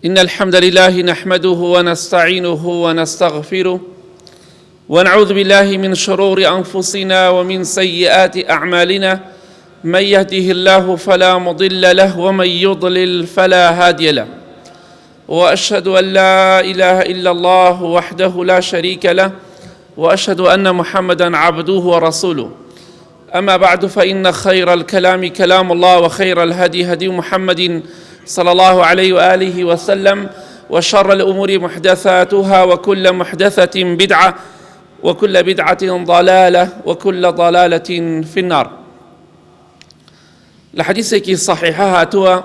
إن الحمد لله نحمده ونستعينه ونستغفره ونعوذ بالله من شرور أنفسنا ومن سيئات أعمالنا من يهده الله فلا مضل له ومن يضلل فلا هادي له واشهد ان لا اله الا الله وحده لا شريك له واشهد ان محمدا عبده ورسوله اما بعد فان خير الكلام كلام الله وخير الهدي هدي محمد صلى الله عليه واله وسلم وشر الامور محدثاتها وكل محدثه بدعه وكل بدعه ضلاله وكل ضلاله في النار لە حەدیسێکی صحیحە هاتووە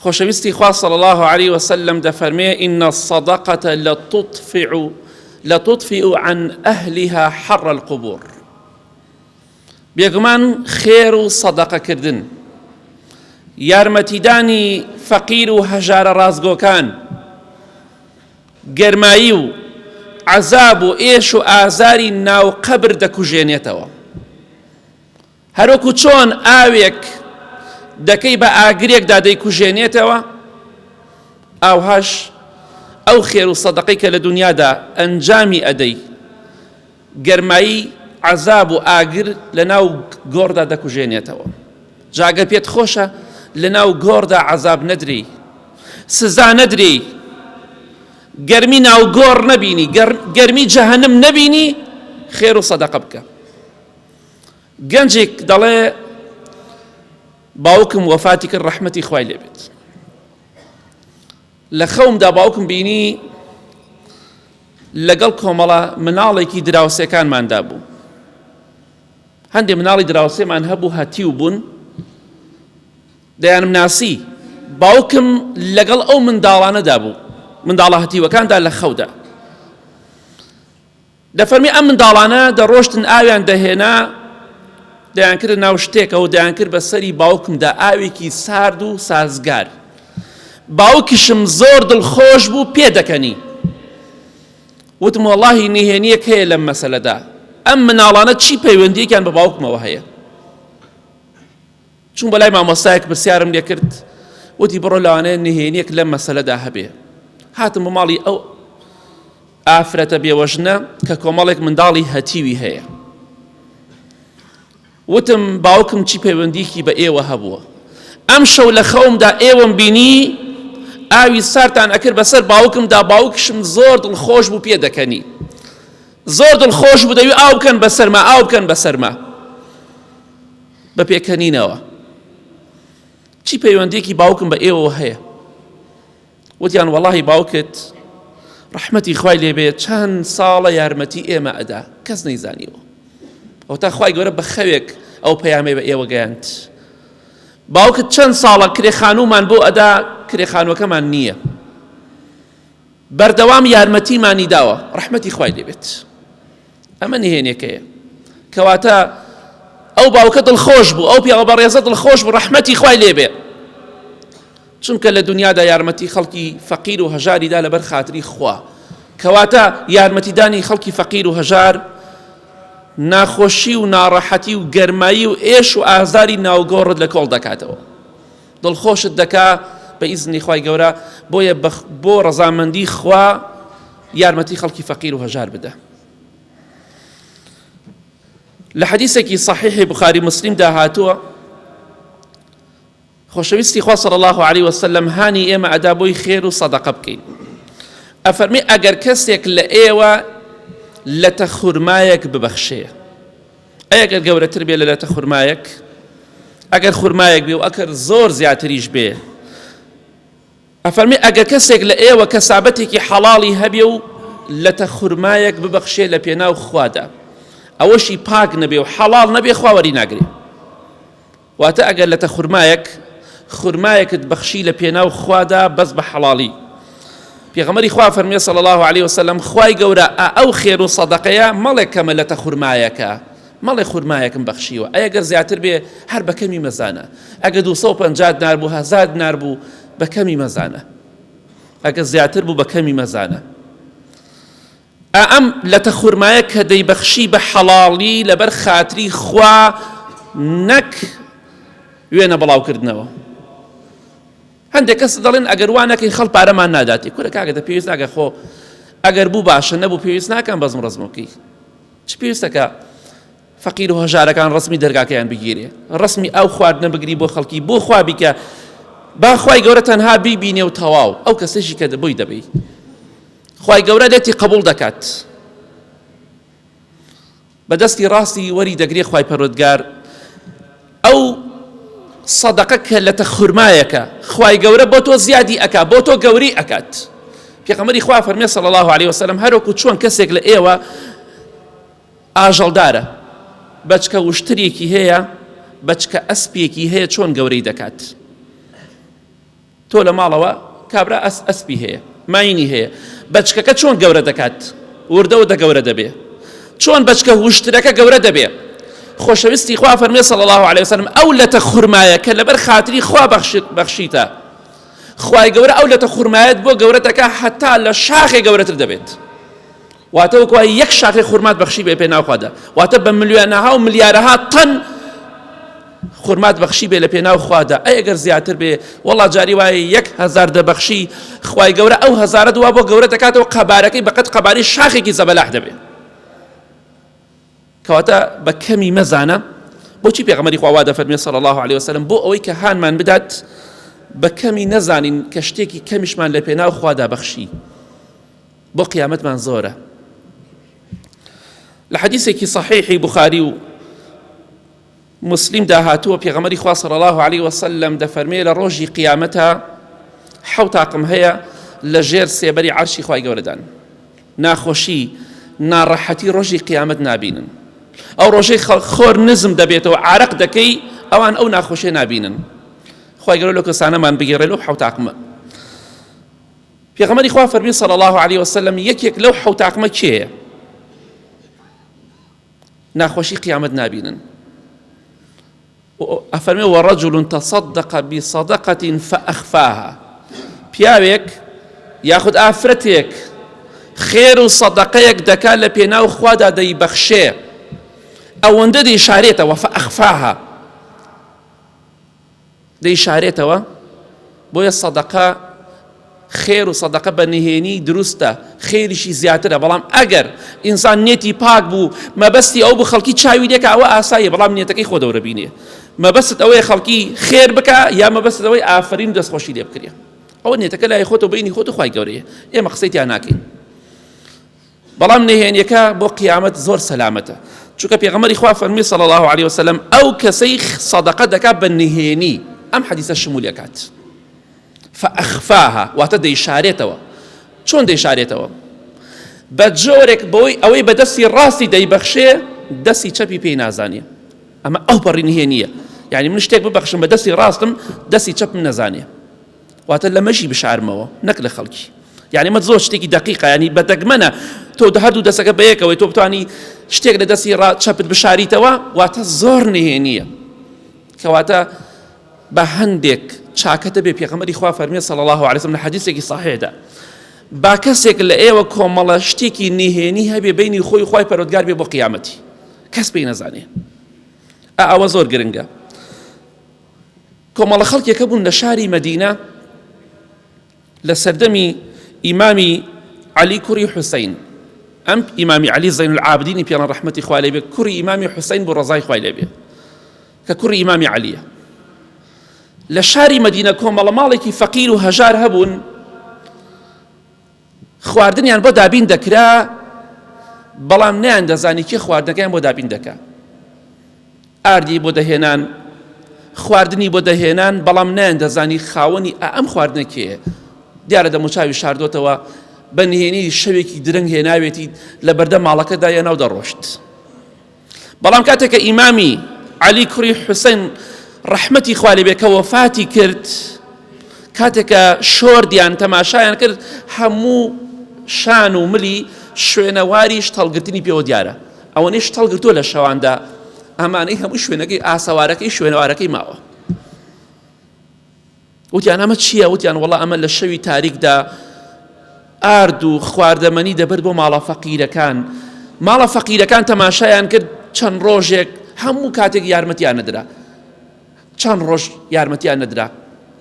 خۆشەویستی خوا صلی اللە علیە وسلم دەفەرمێ ان الصدقە لتطفئ لتطفئ عن اهلها حر القبور بێگومان خێر و سەدەقەکردن یارمەتیدانی فەقیر و هەژارە ڕاستگۆکان گەرمایی و عەزاب و ئێش و ئازاری ناو قەبر دەکوژێنێتەوە هەروەکو چۆن ئاوێک دەکەی بە ئاگرێکدا دەیکوژێنێتەوە، ئاوهاش ئەو خێر و سەدەقەی کە لە دونیادا ئەنجامی ئەدەی گەرمایی عەزاب و ئاگر لەناو گۆڕدا دەکوژێنێتەوە. جا گەر پێت خۆشە لەناو گۆڕدا عەزاب نەدرێی، سزا نەدرێی، گەرمی ناو گۆڕ نەبینی، گەرمی جەهەنم نەبینی، خێر و سەدەقە بکە. گەنجێک دەڵێ باوکم وەفاتی کرد ڕەحمەتی خوای لێبێت لە خەومدا باوکم بینی لەگەڵ کۆمەڵە مناڵێکی دراوسێکانماندا بوو هەندێک مناڵی دراوسێمان هەبوو هەتیو بوون دەیانم ناسی باوکم لەگەڵ ئەو منداڵانەدا بوو منداڵە هەتیوەکاندا لە خەودا دەفەرمی ئەم منداڵانە دەڕۆشتن ئاویان دەهێنا دەیانکردە ناو شتێکەوە دەیانکرد بە سەری باوکمدا ئاوێکی سارد و سازگار باوکیشم زۆر دڵخۆش بوو پێدەکەنی وتم وەڵاهی نهێنیەک هەیە لەم مەسەلەدا ئەم مناڵانە چی پەیوەندیەکیان بە باوکمەوە هەیە چووم بەلای مامۆستایەک پرسیارم لێ کرد وتی بڕۆ لەوانەیە نهێنیەک لەم مەسەلەدا هەبێ هاتم بۆ ماڵی ئەو ئافرەتە بێوەژنە کە کۆمەڵێک منداڵی هەتیوی هەیە وتم باوکم چی پەیوەندیکی بە ئێوە هەبووە ئەم شەو لە خەومدا ئێوەم بینی ئاوی سارتان ئەکرد بەسەر باوکمدا باوکشم زۆر دڵخۆش بوو پێ دەکەنی زۆر دڵخۆش بوو دەوی ئاو بکەن بەسەرما ئاو بکەن بەسەرما بە پێکەنینەوە چی پەیوەندیەکی باوکم بە ئێوەوە هەیە وتیان وەڵاهی باوکت ڕەحمەتی خوای لێبێ چەند ساڵە یارمەتی ئێمە ئەدا کەس نەیزانیوە ئەو تا خوای گەورە بە خەوێک ئەو پەیامەی بە ئێوە گەیاند باوکت چەند ساڵە کرێ خانوومان بۆ ئەدا کرێ خانووەکەمان نییە بەردەوام یارمەتیمانی داوە ڕەحمەتی خوای لێبێت ئەمە نهێنێکەیە کەواتە ئەو باوکە دڵخۆش بوو ئەو پیاوە بەڕێزە دڵخۆش بوو ڕەحمەتی خوای لێبێ چونکە لە دنیادا یارمەتی خەڵکی فەقیر و هەژاریدا لەبەر خاتری خوا کەواتە یارمەتیدانی خەڵکی فەقیر و هەژار ناخۆشی و ناڕەحەتی و گەرمایی و ئێش و ئازاری ناوگۆڕت لە کۆڵ دەکاتەوە دڵخۆشت دەکا بە ئیزنی خوای گەورە بۆیە بۆ ڕەزامەندی خوا یارمەتی خەڵکی فەقیر و هەژار بدە لە حەدیسێکی صحیحی بخاری مسلمدا هاتووە خۆشەویستی خوا صلی الله علیه وسلم هانی ئێمە ئەدا بۆی خێر و سەدەقە بکەین ئەفەرمی ئەگەر کەسێک لە ئێوە لەتە خورمایەک ببەخشێ ئەی ئەگەر گەورەتر بێ لە لەتە خورمایەک ئەگەر خورمایەک بێ و ئەکەر زۆر زیاتریش بێ ئەفەرمی ئەگەر کەسێک لە ئێوە کەسابەتێکی حەڵاڵی هەبێ و لەتە خورمایەک ببەخشێ لە پێناو خوادا ئەوەشی پاک نەبێ و حەڵاڵ نەبێ خوا وەری ناگرێ واتە ئەگەر لەتە خورمایەک خورمایەکت بەخشی لە پێناو خوادا بەس بە حەڵاڵی پێغەمبەری خوا فەرمی صلی الله علیه وسلم خوای گەورە ئەو خێر و سەدەقەیە مەڵێ کەمە لەتە خورمایەکە مەڵێ خورمایەکم بەخشیوە ئەی ئەگەر زیاتر بێ هەر بە کەمی مەزانە ئەگەر 250 دینار بوو هەزار دینار بوو بە کەمی مەزانە ئەگەر زیاتر بوو بە کەمی مەزانە ئا ئەم لەتە خورمایە کە دەیبەخشی بە حەڵاڵی لەبەر خاتری خوا نەک وێنە بڵاوکردنەوە. هەندێک کەس دەڵێن ئەگەر وا نەکەین خەڵ پارەمان ناداتێ کورە کاکە دە پێویست ناکە خۆ ئەگەر بوو باشە نەبوو پێویست ناکەم بەزم ڕەزمۆکەی چ پێویستەکە فەقیر و هەژارەکان ڕسمی دەرگاکەیان بگیرێ ڕسمی ئەو خواردنە بگری بۆ خەڵکی بۆ خوا بیکە با خوای گەورە تەنها بیبینێ و تەواو ئەو کەسێکی کە بۆی دەبی خوای گەورە لێتی قبول دەکات بە دەستی ڕاستی وەری دەگرێ خوای پەروەردگار ئەو سەدەقە کە لەتە خورمایەکە خوای گەورە بۆ تۆ زیادی ئەکا بۆ تۆ گەوری ئەکات پێغەمبەری خوا فەرمێ صلی الله علیه وسلم هەروەکو چۆن کەسێک لە ئێوە ئاژەڵدارە بەچکە وشترێکی هەیە بەچکە ئەسپێکی هەیە چۆن گەورەی دەکات تۆ لە ماڵەوە کابرا ئەس ئەسپی هەیە ماینی هەیە بەچکەکە چۆن گەورە دەکات وردە وردە گەورە دەبێ چۆن بەچکە وشترەکە گەورە دەبێ خۆشەویستی خوا فەرمێ صلی الله علیه وسلم ئەو لەتە خورمایە کە لەبەر خاتری خوا بەخشیت بەخشیتە خوای گەورە ئەو لەتە خورمایەت بۆ گەورە دەکا هەتا لە شاخێ گەورەتر دەبێت واتە وەکو یەک شاخی خورمات بەخشی بێ پێناو خوادا واتە بە ملیۆنەها و ملیارەها تەن خورمات بەخشی بێ لە پێناو خوادا ئەی ئەگەر زیاتر بێ وەڵا جاری وایە یەک هەزار دەبەخشی خوای گەورە ئەو هەزارە دوا بۆ گەورە دەکاتەوە قەبارەکەی بەقەد قەبارەی شاخێکی زەبەلاح دەبێ کەواتە بە کەمی مەزانە بۆچی پێغەمبەری خوا وا دەفەرمێ صلی الله علیه وسلم بۆ ئەوەی کە هانمان بدات بە کەمی نەزانین کە شتێکی کەمیشمان لە پێناو خوادا بەخشی بۆ قیامەتمان زۆرە لە حەدیثێکی صحیحی بخاری و مسلمدا هاتووە پێغەمبەری خوا صلی الله علیه وسلم دەفەرمێ لە ڕۆژی قیامەتا حەوت تاقم هەیە لە ژێر سێبەری عەرشی خوای گەورەدان ناخۆشی ناڕەحەتی ڕۆژی قیامەت نابینن ئەو ڕۆژەی خۆر نزم دەبێتەوە عارەق دەکەی ئەوان ئەو ناخۆشیە نابینن خوای گەورە لەو کەسانەمان بگێڕێ لەو حەوت تاقمە پێغەمبەری خوا فەرمی صلی الله علیه وسلم یەکێک لەو حەوت تاقمە کێیە ناخۆشی قیامەت نابینن ئەفەرمێ ورجل تصدق بصدقة فأخفاها پیاوێک یاخود ئافرەتێک خێر و سەدەقەیەک دەکات لە پێناو خوادا دەیبەخشێ ئەوەندە دەیشارێتەوە فأخفاها دەیشارێتەوە، بۆیە سەدەقە خێر و سەدەقە بە نهێنی دروستە خێریشی زیاترە بەڵام ئەگەر ئینسان نێتی پاک بوو مەبەستی ئەو بوو خەڵکی چاوی لێکە ئەوە ئاساییە بەڵام نێتەکەی خۆ دەورە بینێ مەبەست ئەوەیە خەڵکی خێر بکە یا مەبەست ئەوەی ئافرین و دەستخۆشی لێ بکرێ ئەوە نێتەکە لای خۆتەوە بینی خۆت و خوای گەورەیە ئێمە قسەی تیا ناکەین بەڵام نهێنیەکە بۆ قیامەت زۆر سەلامەتە چونکە پێغەمبەری خوا فەرمی صلی الله علیه وسلم ئەو کەسەی سەدەقە دەکات بە نهێنی ئەم حەدیسە شمول ئەکات فأخفاها واتە دەیشارێتەوە چۆن دەیشارێتەوە بە جۆرێک بۆی ئەوەی بە دەستی ڕاستی دەیبەخشێ دەستی چەپی پێی نازانێ ئەمە ئەو پەڕی نهێنیە یعنی من شتێک ببەخشم بە دەستی ڕاستم دەستی چەپم نەزانێ واتە لە مەشی بشارمەوە نەک لە خەڵکی یعنی مە زۆر شتێکی دقیقە ینی بە دەگمەنە تۆ هەردوو دەسەکە بەیەکەوەی تۆ بتانی شتێک لە دەستی ڕا چەپت بشاریتەوە واتە زۆر نهێنیە کەواتە بە هەندێک چاکە دەبێ پێغەمبەری خوا فەرمی صلی الله علیه وسلم لە حەدیثێکی صحیحدا با کەسێک لە ئێوە کۆمەڵە شتێکی نهێنی هەبێ بینی خۆی خوای پەروەردگار بێ بۆ قیامەتی کەس پێی نەزانێ ئەوە زۆر گرنگە کۆمەڵە خەڵکێک هەبوون لە شاری مەدینە لە سەردەمی ئیمامی عەلی کوڕی حوسین ئەم ئیمامی عەلی زەین العابدینی پێڵە ڕەحمەتی خوای لێ بێ کوڕی ئیمامی حوسین بوو ڕەزای خوای لێ بێ کە کوڕی ئیمامی عەلیە لە شاری مەدینە کۆمەڵە ماڵێکی فەقیر و هەژار هەبوون خواردنیان بۆ دابین دەکرا بەڵام نەیان دەزانی کێ خواردنەکەیان بۆ دابین دەکا ئاردی بۆ دەهێنان خواردنی بۆ دەهێنان بەڵام نەیان دەزانی خاوەنی ئەم خواردنە کێیە دیارە دەموچاوی شاردۆتەوە بە نهێنی شەوێکی درەنگ هێناوێتی لە بەردەم ماڵەکەدا یە ناو دەڕۆشت بەڵام کاتێک کە ئیمامی عەلی کوڕی حوسەین ڕەحمەتی خوا لێ بێ کە وەفاتی کرد کاتێک کە شۆردیان تەماشایان کرد هەموو شان و ملی شوێنەواری شتەڵگرتنی پێوە دیارە ئەوەنەی شتەڵ گرتووە لە شەواندا ئەمانەی هەموو شوێنەکەی ئاسەوارەکەی شوێنەوارەکەی ماوە وتیان ئەمە چییە؟ وتیان وەڵا ئەمە لە شەوی تاریکدا ئارد و خواردەمەنی دەبرد بۆ ماڵە فەقیرەکان. ماڵە فەقیرەکان تەماشایان کرد چەند ڕۆژێک هەموو کاتێک یارمەتیان نەدرا. چەند ڕۆژ یارمەتیان نەدرا.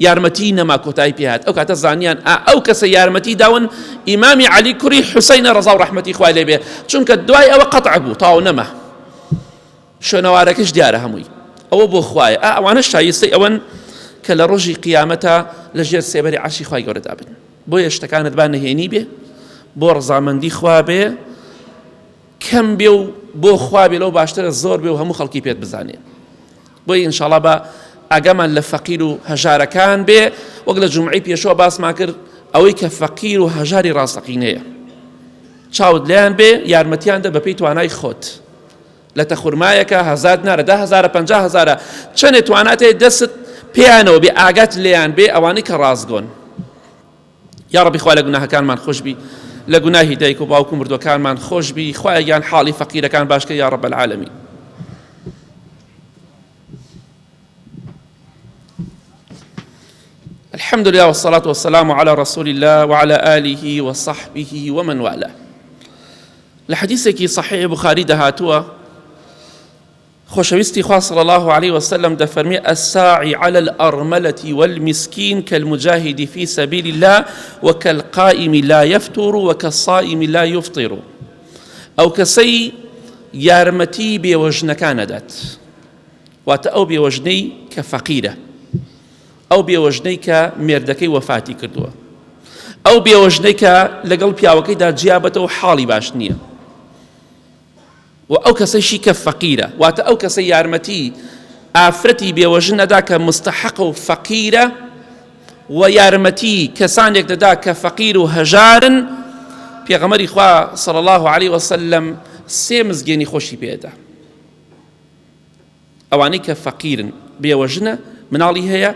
یارمەتی نەما کۆتایی پێهات ئەو کاتە زانیان ئا ئەو کەسە یارمەتی داون ئیمامی عەلی کوڕی حوسەینە ڕەزا و ڕەحمەتی خوای لێ بێ چونکە دوای ئەوە قەتع بوو تاو نەما شوێنەوارەکەش دیارە هەمووی ئەوە بۆ خوایە ئا ئەوانە شایستەی ئەوەن کە لە ڕۆژی قیامەتە لە ژێر سێبەری عەرشی خوای گەورەدا بن بۆیە شتەکانت با نهێنی بێ بۆ ڕەزامەندی خوا بێ کەم بێ و بۆ خوا بێ لەو باشترە زۆر بێ و هەموو خەڵکی پێت بزانێ بۆیە ئینشاڵا با ئاگامان لە فەقیر و هەژارەکان بێ وەک لە جومعەی پێشوە باسمان کرد ئەوەی کە فەقیر و هەژاری ڕاستەقینەیە چاوت لێیان بێ یارمەتیان دە بەپێی توانای خۆت لە تەخورمایەکە هەزار نارە ده هەزارە پ هەزارە چەندێ توانات هەیە دەست پێیانەوە بێ ئاگات لێیان بێ ئەوانەی کە ڕاستگۆن یاڕەبی خوا لە گوناهەکانمان خۆشبی لە گوناهی دایک و باوک و مردوەکانمان خۆشبی خوایە گیان حاڵی فەقیرەکان باشکە یا رب العالمین. الحمد لله والصلاة والسلام على رسول الله وعلى آله وصحبه ومن والاه. لە حەدیثێکی صحیح بخاری دەهاتووە خۆشەویستی خوا صلی اللە علیە وسلم دەفەرمێ، الساعی علی الارملە والمسکین کالمجاهد فی سبیل اللە وکالقائم لا یفتر وکالصائم لا یفطر، ئەو کەسەی یارمەتی بێوەژنەکان ئەدات، واتە ئەو بێوەژنەی کە فەقیرە، ئەو بێوەژنەی کە مێردەکەی وەفاتی کردووە، ئەو بێوەژنەی کە لەگەڵ پیاوەکەیدا جیابەتەوە حاڵی باش نییە، وە ئەو کەسەشی کە فەقیرە، واتە ئەو کەسەی یارمەتی ئافرەتی بێوەژن ئەدا کە مستەحەقە و فەقیرە، وە یارمەتی کەسانێک دەدا کە فەقیر و هەژارن، پێغەمبەری خوا صلی اللە علیه وسلم سێ مزگێنی خۆشی پێدا. ئەوانەی کە فەقیرن، بێوەژنە، مناڵی هەیە،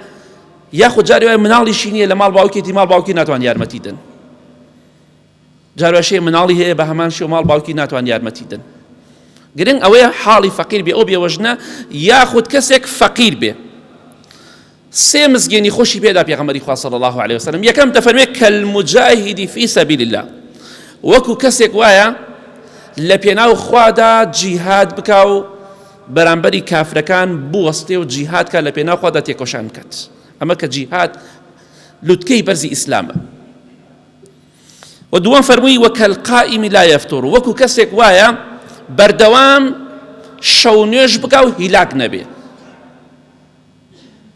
یاخود جاری وایە مناڵیشی نییە لە ماڵ باوکێتی، ماڵ باوکی ناتوان یارمەتی دەن. جار واشەیە مناڵی هەیە بە هەمان شێوە ماڵ باوکی ناتوان یارمەتی دەن. گرنگ ئەوەیە حاڵی فەقیر بێ ئەو بێوەژنە یاخود کەسێک فەقیر بێ. سێ مزگێنی خۆشی پێدا پێغەمبەری خوا صلی الله علیه وسلم. یەکەم دەفەرمێ کالمجاهد فی سبیل الله، وەکو کەسێک وایە لە پێناو خوادا جیهاد بکا و بەرامبەری کافرەکان بوەستێ و جیهاد کا لە پێناو خوادا تێکۆشان بکات. ئەمە کە جیهاد لوتکەی بەرزی ئیسلامە. و دووەم فەرمووی وکالقائم لا یفتر، وەکو کەسێک وایە بەردەوام شەو نوێژ بکا و هیلاک نەبێ،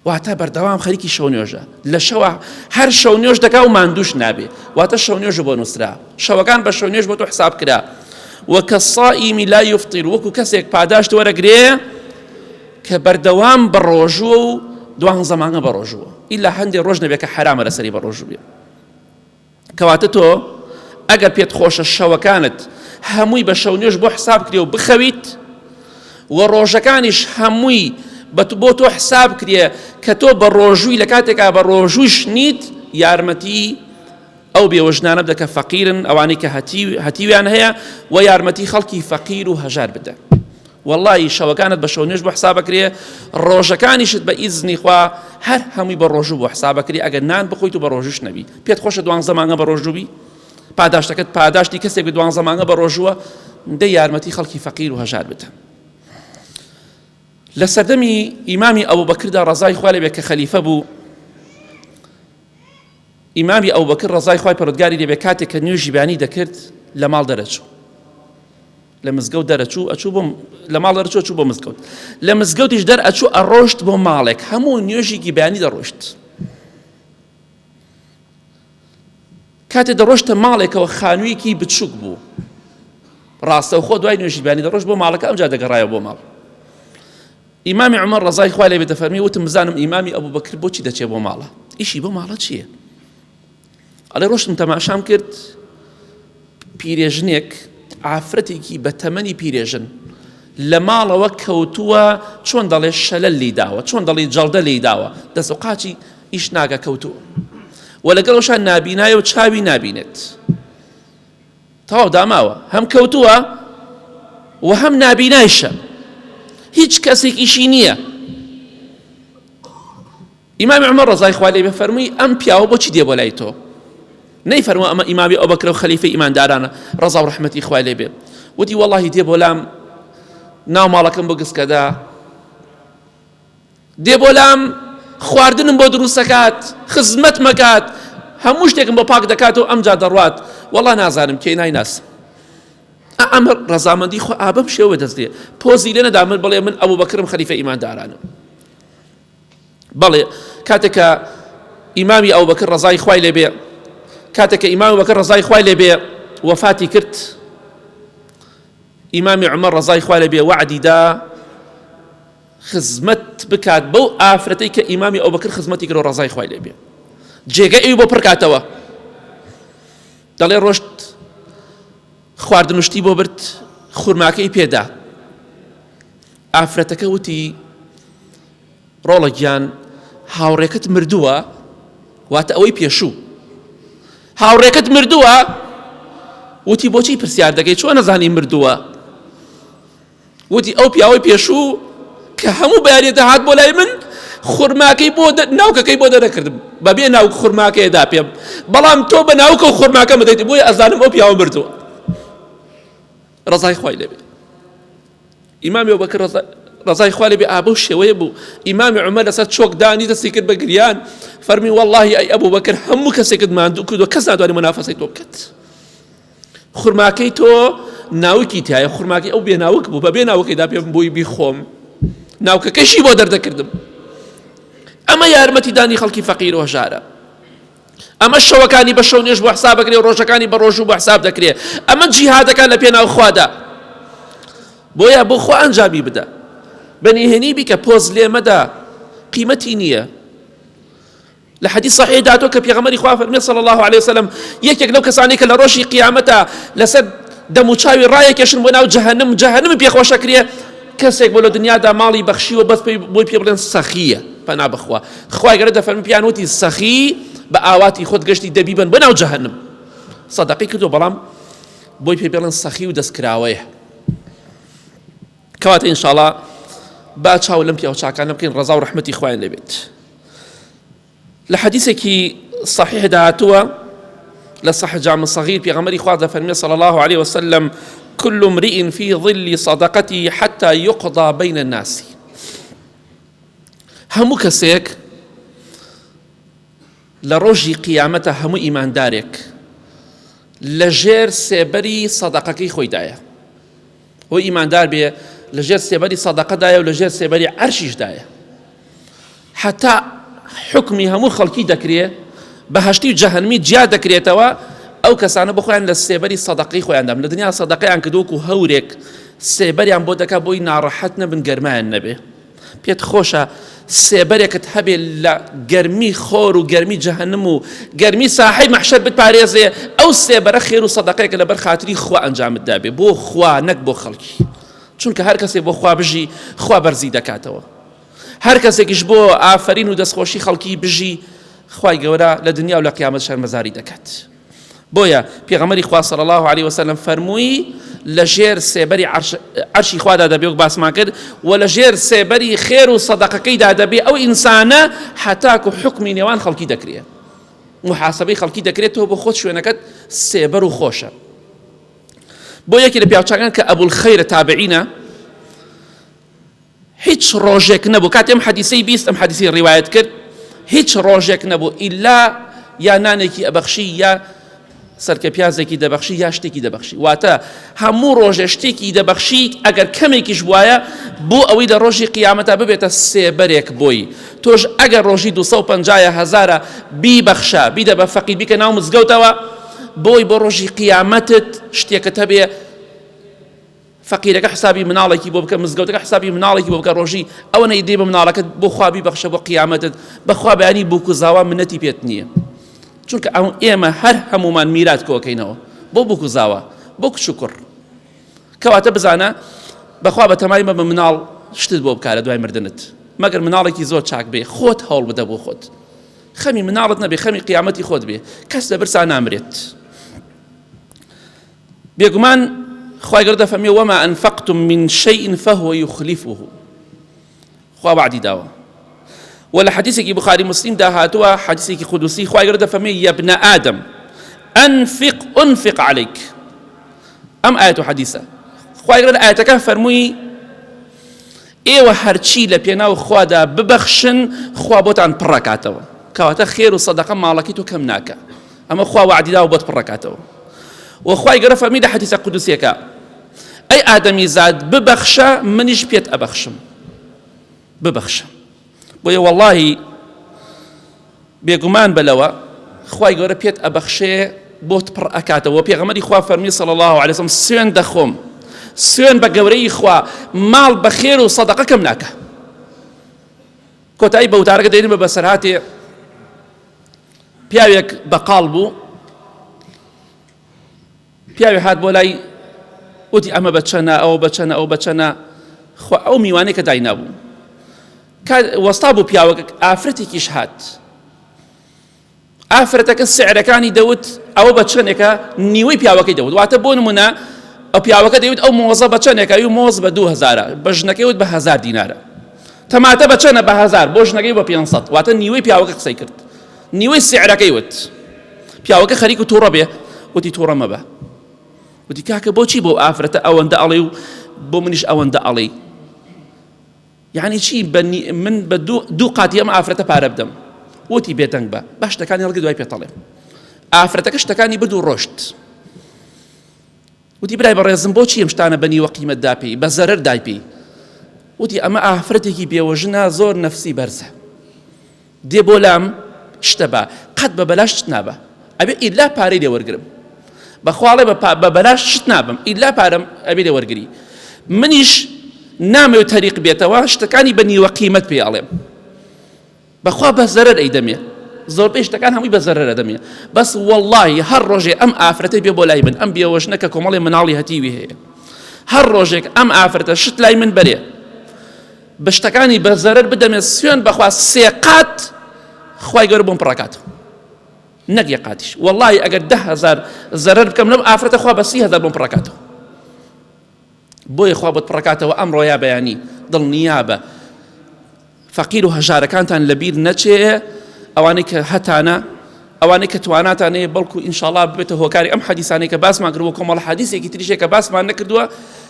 واتە بەردەوام خەریکی شەو نوێژە، لە شەوە هەر شەو نوێژ دەکا و ماندوش نابێ، واتە شەو نوێژ بۆ نووسرا، شەوەکان بە شەو نوێژ بۆ تۆ حساب کرا. وکالصائم لا یفطر، وەکو کەسێک پاداشت وەرەگرێ کە بەردەوام بە ڕۆژووە و دوانزە مانگە بە ڕۆژووە، ئیلا هەندێ ڕۆژ نەبێ کە حەرامە لەسەری بە ڕۆژوو بێ. کەواتە تۆ ئەگەر پێت خۆشە شەوەکانت هەمووی بە شەو نوێژ بۆ حساب کرێ و بخەویت و ڕۆژەکانیش هەمووی بۆ تۆ حساب کرێ کە تۆ بە ڕۆژووی لە کاتێکا بە ڕۆژووش نیت، یارمەتی ئەو بێوەژنانە بدە کە فەقیرن، ئەوانەی کە هەتیویان هەیە و یارمەتی خەڵکی فەقیر و هەژار بدە. وەڵڵاهی شەوەکانت بە شەو نوێژ بۆ حساب ئەکرێ، ڕۆژەکانیشت بە ئیزنی خوا هەر هەمووی بە ڕۆژوو بۆ حساب ئەکرێ، ئەگەر نان بخۆیت و بە ڕۆژووش نەبی. پێت خۆشە دوانزە مانگە بە ڕۆژوو بی؟ پاداشتەکەت پاداشتی کەسێک بێ دوانزە مانگە بە ڕۆژووە، دەی یارمەتی خەڵکی فەقیر و هەژار بدە. لە سەردەمی ئیمامی ئەبوبەکردا ڕەزای خوا لێ بێ کە خەلیفە بوو، ئیمامی ئەبوبەکر ڕەزای خوای پەروەردگاری لێ بێ کاتێک کە نوێژی بەیانی دەکرد لە ماڵ دەرەچوو. لە مزگەوت دەرەچوو ئەچوو بۆ لە ماڵ دەرەچوو ئەچوو بۆ مزگەوت لە مزگەوتیش دەرئەچوو ئەڕۆشت بۆ ماڵێک هەموو نوێژێکی بەیانی دەڕۆشت کاتێ دەڕۆشتە ماڵێکەوە خانوویەکی بچووک بوو ڕاستەوخۆ دوای نوێژی بەیانی دەڕۆشت بۆ ماڵەکە ئەمجا دەگەڕایەوە بۆ ماڵ ئیمامی عمر ڕەزای خوای لێ بێت دەفەرمی وتم بزانم ئیمامی ئەبوبەکر بۆچی دەچێ بۆ ماڵە ئیشی بۆ ماڵە چییە ئەڵێ ڕۆشتم تەماشام کرد پیرێژنێک ئافرەتێکی بە تەمەنی پیرێژن لە ماڵەوە کەوتووە چۆن دەڵێ شەلەل لی داوە چۆن دەڵی جەڵدە لی داوە دەست و قاچی ئیش ناگە کەوتووە و لەگەڵەوشا نابینایە و چاوی نابینێت تەواو داماوە هەم کەوتووە و هەم نابینایشە هیچ کەسێک ئیشی نییە ئیمامی عومەر ڕەزای خوا لێ بێ فەرمووی ئەم پیاوە بۆچی دێ بۆ لای تۆ؟ نەیفەرمووە ئەمە ئیمامی ئەوبەکرە و خەلیفەی ئیماندارانە ڕەزا و ڕەحمەتی خوای لێ بێ. وتی وەڵاهی دێ بۆ لام ناو ماڵەکەم بگسکەدا دێ بۆ لام خواردنم بۆ دروستەکات خزمەتمەکات هەموو شتێکم بۆ پاک دەکات و ئەمجا دەڕوات وەڵا نازانم کێ نایناسم. ئەمە ڕەزامەندی خوا ئابەم شێوە دەست دێ پۆزی لێ نەدا من بڵێ من ئەبوو بەکرم خەلیفە ئیماندارانم. بەڵێ کاتێک کە ئیمامی ئەو بەکر ڕەزای خوای لێ بێ کاتێک کە ئیمامی بەکر ڕەزای خوای لێ بێ وەفاتی کرد ئیمامی عومەر ڕەزای خوای لێ بێ وەعدی دا خزمەت بکات بەو ئافرەتەی کە ئیمامی ئەوبەکر خزمەتی کرد و ڕەزای خوای لێ بێ جێگە ئەوی بۆ پڕکاتەوە دەڵێ ڕۆشت خواردن و شتی بۆ برد خورماکەی پێدا ئافرەتەکە وتی ڕۆڵە گیان هاوڕێکەت مردووە واتە ئەوەی پێشوو هاوڕێکەت مردووە وتی بۆچی پرسیار دەکەی چۆن نەزانی مردووە وتی ئەو پیاوەی پێشوو کە هەموو بەیانێ دەهات بۆ لای من خورماکەی بۆ ناوکەکەی بۆ دەرەکردم بەبێ ناوک خورماکەی دا پێم بەڵام تۆ بە ناوکە و خورماکە مدەیت بۆیە ئەزانم ئەو پیاوە مردووە ڕەزای خوای لێبێ ئیمامی ئەبوبەکر ڕەزای خوا لێبێ ئابەو شێوەیە بوو ئیمامی عومەر لەسەر چۆک دانی دەستی کرد بە گریان فەرمی واللهی ئەی ئەبوبەکر هەموو کەسێکت ماندوو کردووە کەس ناتوانێت منافەسەی تۆ بکات خورماکەی تۆ ناوکی تایە خورماکەی ئەو بێناوک بوو بە بێ ناوکەی دا پێم بۆی بیخۆم ناوکەکەشی بۆ دەردەکردم ئەمە یارمەتی دانی خەڵکی فەقیر و هەژارە ئەمە شەوەکانی بە شەو نوێژ بۆ حساب دەکرێ و ڕۆژەکانی بە ڕۆژوو بۆ حساب دەکرێ ئەمە جیهادەکان لە پێناو خوادا بۆیە بۆ خوا ئەنجامی بدە بە نهێنی بیکە پۆز لێ مەدە قیمەتی نییە لە حەدیث صحیح داتۆ کە پێغەمبەری خوا فەرمی صلی الله علیه وسلم یەکێک لەو کەسانەی کە لە ڕۆژی قیامەتە لەسەر دەم و چاوی ڕایەکێشن بۆ ناو جەهەنم جەهەنم پێخۆشەکرێ کەسێک بۆ لە دنیادا ماڵی بەخشیوە بەس پێی بۆی پێ بڵێن سەخیە پەنا بەخوا خوای گەورە دەفەرمی پیان وتی سەخی بە ئاواتی خۆت گەشتی دەبیبن بۆ ناو جەهەنم سەدەقەی کردو بەڵام بۆی پێ بڵێن سەخی و دەستکراوەیە کەواتە ئینشاڵا با چاو لەم پیاو چاکانە بکەین ڕەزا و ڕەحمەتی خوایان لێبێت لە حەدیثێکی صحیحدا هاتووە لە صح جامع صغیر پێغەمبەری خوا دەفەرمێ صلی الله علیه وسلم كل امرئ في ظل صدقته حتى يقضى بين الناس هەموو کەسێک لە ڕۆژی قیامەتە هەموو ئیماندارێک لە ژێر سێبەری سەدەقەکەی خۆیدایە هۆ ئیماندار بێ لە ژێر سێبەری سەدەقەدایە و لە ژێر سێبەری عەرشیشدایە هەتا حوکمی هەموو خەڵکی دەکرێ بەهەشتی و جەهەنمی جیا دەکرێتەوە ئەو کەسانە بۆ خۆیان لە سێبەری سەدەقەی خۆیاندام لە دنیا سەدەقەیان کردووە وەکو هەورێک سێبەریان بۆ دەکا بۆی ناڕەحەت نەبن گەرمایان نەبێ پێت خۆشە سێبەرێکت هەبێ لە گەرمی خۆر و گەرمی جەهەنم و گەرمی ساحەی مەحشەر بتپارێزێ ئەو سێبەرە خێر و سەدەقەیەکە لەبەر خاتری خوا ئەنجامت دابێ بۆ خوا نەک بۆ خەڵکی چونکە هەر کەسێ بۆ خوا بژی خوا بەرزی دەکاتەوە هەر کەسێکیش بۆ ئافەرین و دەستخۆشی خەڵکی بژی خوای گەورە لە دنیا و لە قیامەت شەرمەزاری دەکات بۆیە پێغەمبەری خوا صلی الله علیه وسلم فەرمووی لە ژێر سێبەری عەرشی خوادا دەبێ وەک باسمان کرد و لە ژێر سێبەری خێر و سەدەقەکەیدا دەبێ ئەو ئینسانە هەتاکو حکمی نێوان خەڵکی دەکرێ محاسبەی خەڵکی دەکرێتەوە بۆ خۆت شوێنەکەت سێبەر و خۆشە بۆ یەکی لە پیاوچاکان کە ئەبولخەیرە تابعینە هیچ ڕۆژێک نەبوو کاتێ ئەم حەدیسەی 20 ئەم حەدیسی ڕیوایەت کرد هیچ ڕۆژێک نەبوو ئیلا یا نانێکی ئەبەخشی یا سەرکە پیازێکی دەبەخشی یا شتێکی دەبەخشی واتە هەموو ڕۆژێ شتێکی دەبەخشی ئەگەر کەمێکیش بواە بۆ ئەوەی لە ڕۆژی قیامەتا ببێتە سێبەرێک بۆی تۆش ئەگەر ڕۆژی 250 هەزارە بیبەخشە بیدە بە فەقیر بیکە ناو مزگەوتەوە بۆی بۆ ڕۆژی قیامەتت شتێکت هەبێ فەقیرەکە حسابی مناڵێکی بۆ بکە مزگەوتەکە حسابی مناڵێکی بۆ بکە ڕۆژی ئەوە نەیدەی بە مناڵەکەت بۆ خوا بیبەخشە بۆ قیامەتت بەخوا بەیانی بووک و زاوا منەتی پێت نییە چونکە ئەو ئێمە هەر هەمومان میرات کۆکەینەوە بۆ بووک و زاوا بۆ کچ و کوڕ کەواتە بزانە بەخوا بە تەمای مە بە مناڵ شتت بۆ بکە لە دوای مردنت مەگەر مناڵێکی زۆر چاک بێ خۆت هەوڵ بدە بۆ خۆت خەمی مناڵت نەبێ خەمی قیامەتی خۆت بێ کەس لە برسا نامرێت بێگومان خوای گەورە دەفەرمێ وما انفقتم من شيء فهو يخلفه خوا وعدی داوە و لە حەدیثێکی بخاری مسلم دا هاتووە حەدیثێکی قودسی خوای گەورە دەفەرمێ یا ابن آدم انفق انفق عليك ئەم ئاەت و حەدیثە خوای گەورە لە ئاەتەکە فەرمووی. ئێوە هەرچی لە پێناو خوادا ببەخشن خوا بۆتان پڕەکاتەوە. کەواتە خێر و سەدەقە ماڵەکەی تۆ کەم ناکا. ئەمە خوا وەعدی داوە بۆت پڕەکاتەوە. وە خوای گەورە فەرمی لە حەدیسە قودسیەکە ئەی ئادەمیزاد ببەخشە منیش پێت ئەبەخشم. ببەخشە. بۆیە وەڵاهی بێگومان بە لەوە خوای گەورە پێت ئەبەخشێ بۆت پڕ ئەکاتەوە پێغەمبەری خوا فەرمی صلی الله علیه وسلم سوێن دەخۆم سوێن بە گەورەی خوا ماڵ بە خێر و سەدەقە کەم ناکە کۆتایی بە وتارەکە دێنین بە بەسەرهاتێ پیاوێک بەقاڵ بوو پیاوێ هات بۆ لای وتی ئەمە بە چەنە ئەوە بە چەنە ئەو بە چەنە خوا ئەو میوانەی کە داینابوو وەستا بوو پیاوەکە ئافرەتێکیش هات ئافرەتەکە سعرەکانی دەوت ئەوە بە چەندێکە نیوەی پیاوەکەی دەوت واتە بۆ نمونە ئەو پیاوەکە دەیوت ئەو مۆزە بە چەندێکە ئەو مۆز بە 2000 بە ژنەکەی وت بە هزار دینارە تەماتە بە چەنە بە هزار بۆ ژنەکەی بە 500 واتە نیوەی پیاوەکە قسەی کرد نیوەی سعرەکەی وت پیاوەکە خەریک و تووڕە بێ وتی تووڕە مەبە وتی کاکە بۆچی بۆ ئافرەتە ئەوەندە ئەڵێ و بۆ منیش ئەوەندە ئەڵێ یعنی چی من بە دوو قاتی ئەم ئافرەتە پارە بدەم وتی بێدەنگ بە با شتەکانی هەڵگە دوای پێتەڵێ ئافرەتەکە شتەکانی برد و ڕۆشت وتی برای بەڕێزم بۆچی ئەم شتانە بە نیوە قیمەت داپێی بە زەرەر دایپێی وتی ئەمە ئافرەتێکی بێوەژنە زۆر نەفسی بەرزە دێ بۆ لام شتە با قەت بە بەلاش شت نابا ئەبێ ئیلا پارەی لێ وەرگرم بەخواڵێ بە بەلاش شت نابم ئیلا پارەم ئەبێ لێ وەرگری منیش نامەوێت تەریق بێتەوە شتەکانی بە نیوە قیمەت پێ ئەڵێم بەخوا بە زەرەر ئەیدەمێ زۆربەی شتەکان هەمووی بە زەرەر ئەدەمێ بەس وەڵڵاهی هەر ڕۆژێ ئەم ئافرەتەی بێ بۆ لای من ئەم بێوەژنە کە کۆمەڵی مناڵی هەتیوی هەیە هەر ڕۆژێک ئەم ئافرەتە شت لای من بەرێ بە شتەکانی بە زەرەر بدەمێ سوێن بەخوا سێقات خوای گەورە بۆم پڕەکات نەک یەک قاتیش وەڵڵاهی ئەگەر 10,000 زەرەر بکەم لەم ئافرەتە خوا بە 30,000 بۆم پڕەکاتەوە بۆیە خوا بۆت پڕەکاتەوە ئەمڕۆ یا بەیانی دڵنیابە فەقیر و هەژارەکانتان لەبیر نەچێ ئەوانەی کە هەتانە ئەوانەی کە تواناتان هەیە بەڵکو ئینشاڵا ببێتە هۆکاری ئەم حەدیسانەی کە باسمان کردووە کۆمەڵە حەدیسێکی تریشە کە باسمان نەکردووە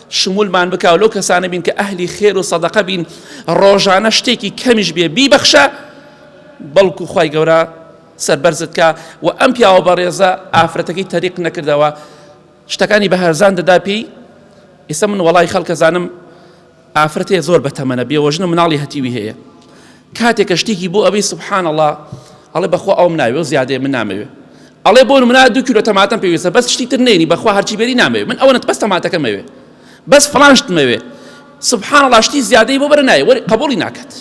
شمولمان بکا و لەو کەسانە بین کە ئەهلی خێر و سەدەقە بین ڕۆژانە شتێکی کەمیش بێ بیبەخشە بەڵکو خوای گەورە سەربەرزت کا و ئەم پیاوە بەڕێزە ئافرەتەکەی تەریق نەکردەوە شتەکانی بە هەرزان دەدا پێی ئێستا من وەڵای خەڵکە زانم ئافرەتێ زۆر بەتەمەنە بێوەژنە مناڵی هەتیوی هەیە کاتێک کە شتێکی بۆ ئەبەی سبحان اللە ئەڵێ بەخوا ئەوم ناوێ و زیادەیە من نامەوێ ئەڵێ بۆ نمونە دو کیلۆ تەماتەم پێویستە بەس شتی تر نێنی بەخوا هەرچی بێری نامەوێ من ئەوەنە بەس تەماتەکەم ئەوێ بەس فڵان شتمەوێ سبحان اللە شتی زیادەی بۆ بەرە نایە وەری قبوڵی ناکات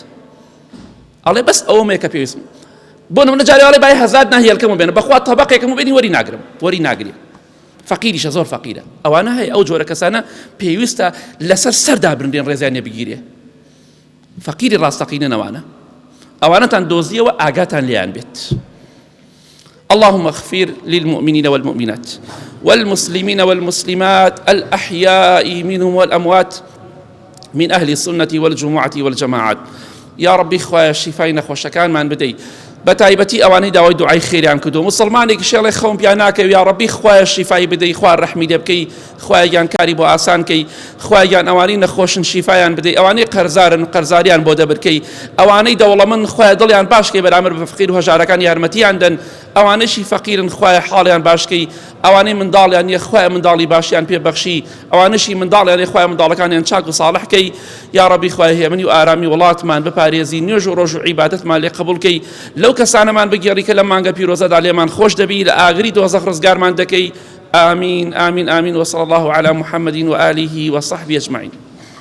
ئەڵێ بەس ئەوەمەیە کە پێویستم بۆ نمونە جارێ ئەڵێ بای هەزار دنا هێلکەم بێنە بەخوا تەبەقێکم بێنی وەری ناگرم وەری ناگرێ فەقیریشە زۆر فەقیرە ئەوانە هەیە ئەو جۆرە کەسانە پێویستە لەسەر سەر دابنرێن ڕێزیان لێ بگیرێ فەقیری ڕاستەقینە نەوانە ئەوانەتان دۆزیەوە ئاگاتان لێیان بێت اللهم اغفر للمؤمنين والمؤمنات والمسلمين والمسلمات الأحياء منهم والأموات من أهل السنة والجمعة والجماعات یا ڕەبی خوایە شیفای نەخۆشەکانمان بدەی بە تایبەتی ئەوانەی داوای دوعای خێریان کردو مسلمانێکی شێڵێ خەوم پیا ناکەوی یا ڕەبی خوایە شیفای بدەی خوا ڕەحمی لێ بکەی خوایە گیان کاری بۆ ئاسان کەی خوایە گیان ئەوانەی نەخۆشن شیفایان بدەی ئەوانەی قەرزارن قەرزاریان بۆ دەبرکەی ئەوانەی دەوڵەمەند خوایە دڵیان باش کەی بەرامبەر بە فەقیر و هەژارەکان یارمەتیان دەن ئەوانەشی فەقیرن خوایە حاڵیان باش کەی ئەوانەی منداڵیان نیە خوایە منداڵی باشیان پێ بەخشی ئەوانەشی منداڵیان هەیە خوایە منداڵەکانیان چاک و ساڵح کەی یاڕەبی خوایە هێمنی و ئارامی وڵاتمان بپارێزی نوێژ و ڕۆژ و عیبادەتمان لێ قبوڵ کەی لەو کەسانەمان بگێڕی کە لەم مانگە پیرۆزەدا لێمان خۆش دەبی لە ئاگری دۆزەخ ڕزگارمان دەکەی آمین آمین آمین وصلی الله علی محمد وآله وصحبه اجمعین.